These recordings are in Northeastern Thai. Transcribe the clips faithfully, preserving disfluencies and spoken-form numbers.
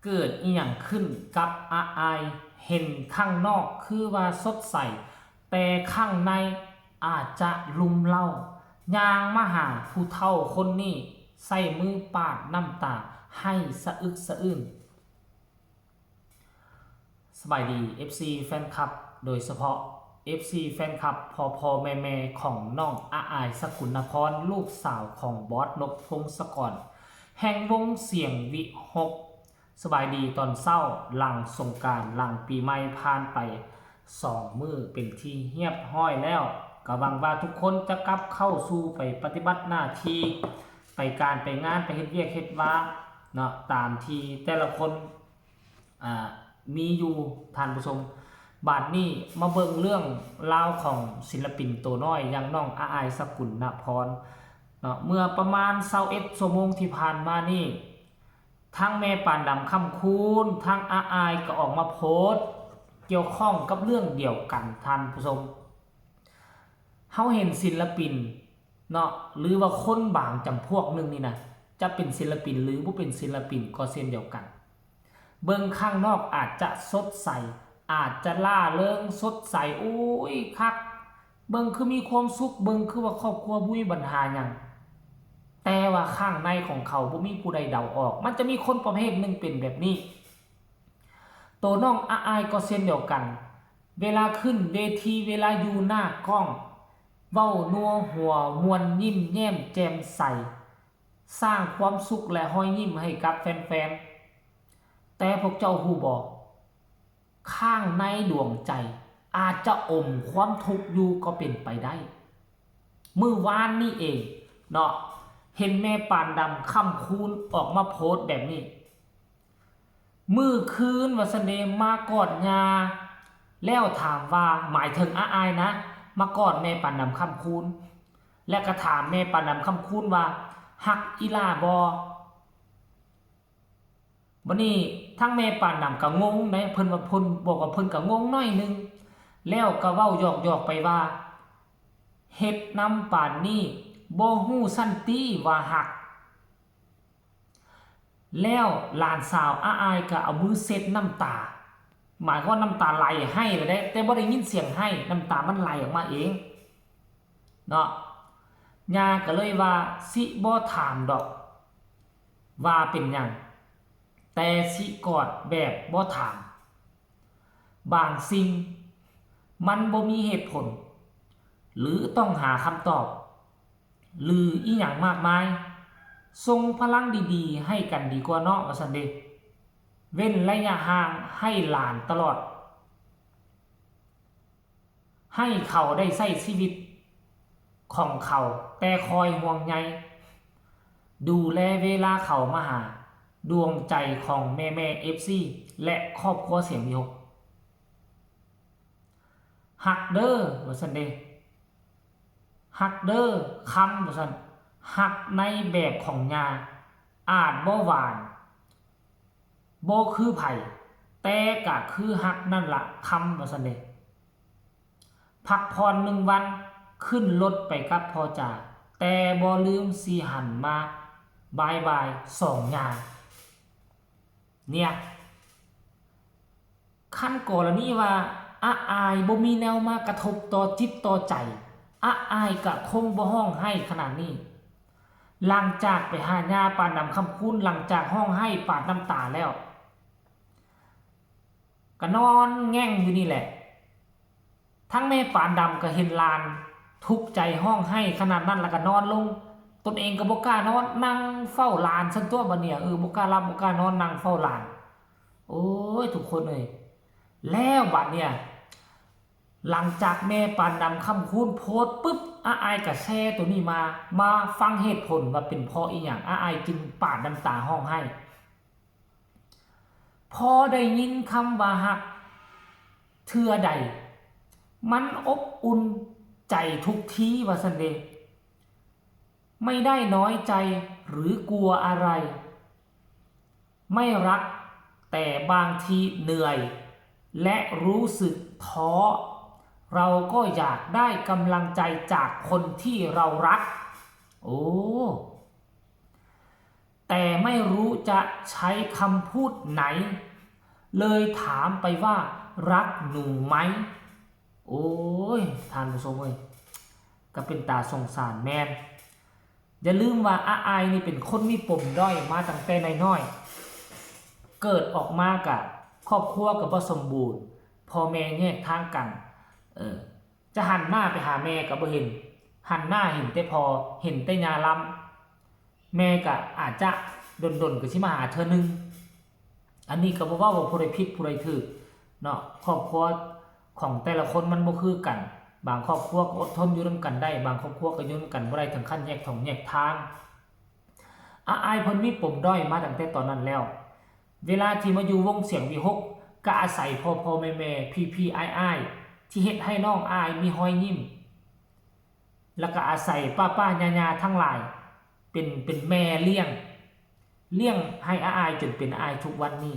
เกิดอีหยังขึ้นกับอาอาย เห็นข้างนอกคือว่าสดใส แต่ข้างในอาจจะลุ่มเล่า ย่างมาหาผู้เฒ่าคนนี้ ใส่มือปาดน้ำตา ให้สะอึกสะอื้น สบายดี เอฟซี แฟนคลับ โดยเฉพาะ เอฟซี แฟนคลับ พ่อพ่อแม่แม่ของน้องอาอาย สกุลนพร ลูกสาวของบอสนก พงศกร แห่งวงเสียงวิหก สบายดีตอนเช้า หลังสงกรานต์ หลังปีใหม่ผ่านไปสองมื้อเป็นที่เรียบร้อยแล้ว ก็หวังว่าทุกคนจะกลับเข้าสู่ไปปฏิบัติหน้าที่ ไปการไปงาน ไปเฮ็ดเวียกเฮ็ดวาเนาะ ตามที่แต่ละคน อ่า มีอยู่ ท่านผู้ชม บาดนี้มาเบิ่งเรื่องราวของศิลปินตัวน้อยอย่างน้องอาอาย สกุลนพร เนาะ เมื่อประมาณซาวเอ็ดชั่วโมงที่ผ่านมานี่ ทั้งแม่ปานดำ ค่ำคูณ ทั้งอาอายก็ออกมาโพสต์ เกี่ยวข้องกับเรื่องเดียวกัน ท่านผู้ชม เฮาเห็นศิลปินเนาะ หรือว่าคนบางจำพวกหนึ่งนี่นะ จะเป็นศิลปินหรือบ่เป็นศิลปินก็เช่นเดียวกัน เบิ่งข้างนอกอาจจะสดใส อาจจะร่าเริงสดใส โอ้ย คัก เบิ่งคือมีความสุข เบิ่งคือว่าครอบครัวบ่มีปัญหาหยัง แต่ว่าข้างในของเขาบ่มีผู้ใดเดาออก มันจะมีคนประเภทหนึ่งเป็นแบบนี้ ตัวน้องอาอายก็เช่นเดียวกัน เวลาขึ้นเวที เวลาอยู่หน้ากล้อง เว้านัวหัวม่วน ยิ้มแย้มแจ่มใส สร้างความสุขและรอยยิ้มให้กับแฟนๆ แต่พวกเจ้าฮู้บ่ ข้างในดวงใจ อาจจะอมความทุกข์อยู่ก็เป็นไปได้ มื้อวานนี่เองเนาะ เห็นแม่ปานดำ ค่ำคูณ ออกมาโพสต์แบบนี้ มื้อคืนว่าซั่นเด้ มากอดย่า แล้วถามว่า หมายถึงอาอายนะ มากอดแม่ปานดำ ค่ำคูณ และก็ถามแม่ปานดำ ค่ำคูณ ว่า ฮักอีหล่าบ่ บัดนี้ทางแม่ปานดำก็งงเด้ เพิ่นว่า เพิ่นบอกว่าเพิ่นก็งงหน่อยหนึ่ง แล้วก็เว้าหยอกๆไปว่า เฮ็ดนำปานนี้ บ่ฮู้ซั้นติว่าฮัก แล้วหลานสาวอาอายก็เอามือเช็ดน้ำตา หมายความว่าน้ำตาไหลไห้แล้วเด้ แต่บ่ได้ยินเสียงไห้ น้ำตามันไหลออกมาเองเนาะ ย่าก็เลยว่า สิบ่ถามดอก ว่าเป็นหยัง แต่สิกอดแบบบ่ถาม บางสิ่งมันบ่มีเหตุผล หรือต้องหาคำตอบ หรืออีหยังมากมาย ส่งพลังดีๆให้กันดีกว่าเนาะ ว่าซั่นเด้ เว้นระยะห่างให้หลานตลอด ให้เขาได้ใช้ชีวิตของเขา แต่คอยห่วงใย ดูแลเวลาเขามาหา ดวงใจของแม่ๆ เอฟซี และครอบครัวเสียงวิหก ฮักเด้อ ว่าซั่นเด้ ฮักเด้อ คำ ว่าซั่น ฮักในแบบของย่า อาจบ่หวาน บ่คือไผ แต่ก็คือฮักนั่นละ คำ ว่าซั่นเด้ พักผ่อนหนึ่งวัน ขึ้นรถไปกับพ่อจ๋า แต่บ่ลืมสิหันมาบายบายสองย่า เนี่ย คันกรณีว่าอาอายบ่มีแนวมากระทบต่อจิตต่อใจ อาอายก็คงบ่ฮ้องไห้ขนาดนี้ หลังจากไปหาย่าปานดำ ค่ำคูณ หลังจากฮ้องไห้ปาดน้ำตาแล้ว ก็นอนแง่งอยู่นี่แหละ ทั้งแม่ปานดำก็เห็นหลานทุกข์ใจฮ้องไห้ขนาดนั้น แล้วก็นอนลง ตนเองก็บ่กล้านอน นั่งเฝ้าหลานซั่นตั๊วบัดเนี่ย เออ บ่กล้าหลับบ่กล้านอน นั่งเฝ้าหลาน โอ้ย ทุกคนเอ้ย แล้วบัดเนี่ย หลังจากแม่ปานดำ ค่ำคูณ โพสต์ปุ๊บ อาอายก็แชร์ตัวนี้มา มาฟังเหตุผลว่าเป็นเพราะอีหยัง อาอายจึงปาดน้ำตาฮ้องไห้ พอได้ยินคำว่าฮักเทื่อใด มันอบอุ่นใจทุกที ว่าซั่นเด้ ไม่ได้น้อยใจหรือกลัวอะไร ไม่รัก แต่บางทีเหนื่อย และรู้สึกท้อ เราก็อยากได้กำลังใจจากคนที่เรารัก โอ้ แต่ไม่รู้จะใช้คำพูดไหน เลยถามไปว่ารักหนูไหม โอ้ย ท่านผู้ชมเอ้ย ก็เป็นตาสงสารแม่น อย่าลืมว่าอาอายนี่เป็นคนมีปมด้อยมาตั้งแต่น้อยๆ เกิดออกมากับครอบครัวกับบ่สมบูรณ์ พ่อแม่แยกทางกัน เออ จะหันหน้าไปหาแม่ก็บ่เห็น หันหน้าเห็นแต่พ่อ เห็นแต่ย่าลำ แม่ก็อาจจะดนๆก็สิมาหาเทื่อนึง อันนี้ก็บ่เว้าว่าผู้ใดผิดผู้ใดถูกเนาะ ครอบครัวของแต่ละคนมันบ่คือกัน บางครอบครัวก็อดทนอยู่นำกันได้ บางครอบครัวก็อยู่นำกันบ่ได้ถึงขั้นแยกท่องแยกทาง อาอายเพิ่นมีปมด้อยมาตั้งแต่ตอนนั้นแล้ว เวลาที่มาอยู่วงเสียงวีหก ก็อาศัยพ่อๆแม่ๆ พี่ๆอ้ายๆ ที่เฮ็ดให้น้องอายมีฮอยยิ้ม แล้วก็อาศัยป้าๆย่าๆทั้งหลาย เป็นเป็นแม่เลี้ยง เลี้ยงให้อาอายจนเป็นอาอายทุกวันนี้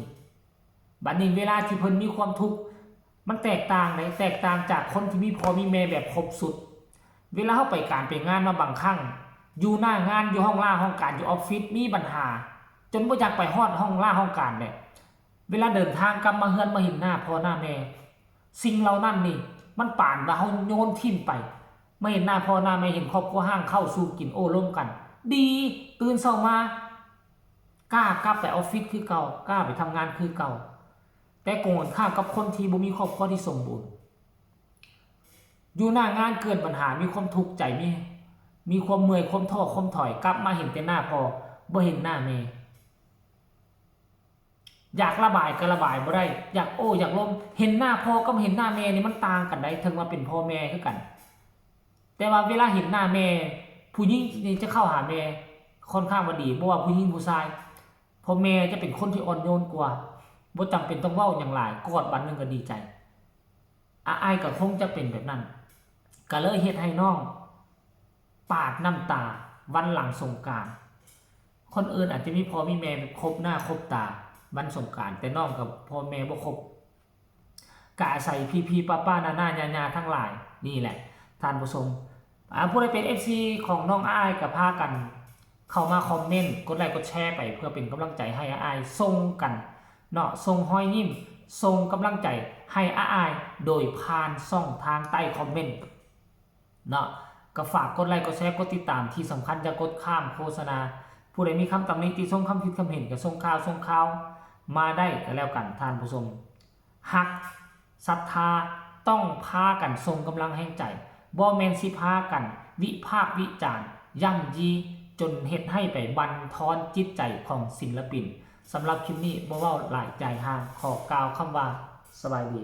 บัดนี้เวลาที่เพิ่นมีความทุกข์ มันแตกต่างเลย แตกต่างจากคนที่มีพ่อมีแม่แบบครบสุด เวลาเฮาไปการไปงานมาบางครั้ง อยู่หน้างาน อยู่ห้องลาห้องการ อยู่ออฟฟิศ มีปัญหา จนบ่อยากไปฮอดห้องลาห้องการเลย เวลาเดินทางกลับมาเฮือนมาเห็นหน้าพ่อหน้าแม่ สิ่งเหล่านั้นนี่ มันปานว่าเฮาโยนถิ่มไป มาเห็นหน้าพ่อหน้าแม่ เห็นครอบครัวห่างเข้าสู่กินโอ้ร่วมกัน ดี ตื่นเช้ามา กล้ากลับไปออฟฟิศคือเก่า กล้าไปทำงานคือเก่า แต่ตรงกันข้ามกับคนที่บ่มีครอบครัวที่สมบูรณ์ อยู่หน้างานเกิดปัญหา มีความทุกข์ใจ มี มีความเมื่อย ความท้อ ความถอย กลับมาเห็นแต่หน้าพ่อ บ่เห็นหน้าแม่ อยากระบายก็ระบายบ่ได้ อยากโอ้ อยากลม เห็นหน้าพ่อกับเห็นหน้าแม่นี่มันต่างกันได้ ถึงว่าเป็นพ่อแม่คือกัน แต่ว่าเวลาเห็นหน้าแม่ ผู้หญิงนี่จะเข้าหาแม่ ค่อนข้างว่าดี บ่ว่าผู้หญิงผู้ชาย เพราะแม่จะเป็นคนที่อ่อนโยนกว่า บ่จำเป็นต้องเว้าหยังหลาย กอดบาดหนึ่งก็ดีใจ อาอายก็คงจะเป็นแบบนั้น ก็เลยเฮ็ดให้น้องปาดน้ำตาวันหลังสงกรานต์ คนอื่นอาจจะมีพ่อมีแม่แบบครบหน้าครบตาวันสงกรานต์ แต่น้องกับพ่อแม่บ่ครบ ก็อาศัยพี่ๆป้าๆน้าๆย่าๆทั้งหลาย นี่แหละ ท่านผู้ชม อ่า ผู้ใดเป็น เอฟซี ของน้องอาอายก็พากัน เข้ามาคอมเมนต์ กดไลค์กดแชร์ไป เพื่อเป็นกำลังใจให้อาอาย ส่งกันเนาะ ส่งฮอยยิ้ม ส่งกำลังใจให้อาอาย โดยผ่านช่องทางใต้คอมเมนต์เนาะ ก็ฝากกดไลค์กดแชร์กดติดตาม ที่สำคัญอย่ากดข้ามโฆษณา ผู้ใดมีคำตำหนิติชม คำคิดคำเห็นก็ส่งข่าวส่งข่าวมาได้ก็แล้วกัน ท่านผู้ชม ฮักศรัทธาต้องพากันส่งกำลังแฮงใจ บ่แม่นสิพากันวิพากษ์วิจารณ์ ย่ำยี จนเฮ็ดให้ไปบั่นทอนจิตใจของศิลปิน สำหรับคลิปนี้บ่เว้าหลายใจห่าง ขอกล่าวคำว่าสบายดี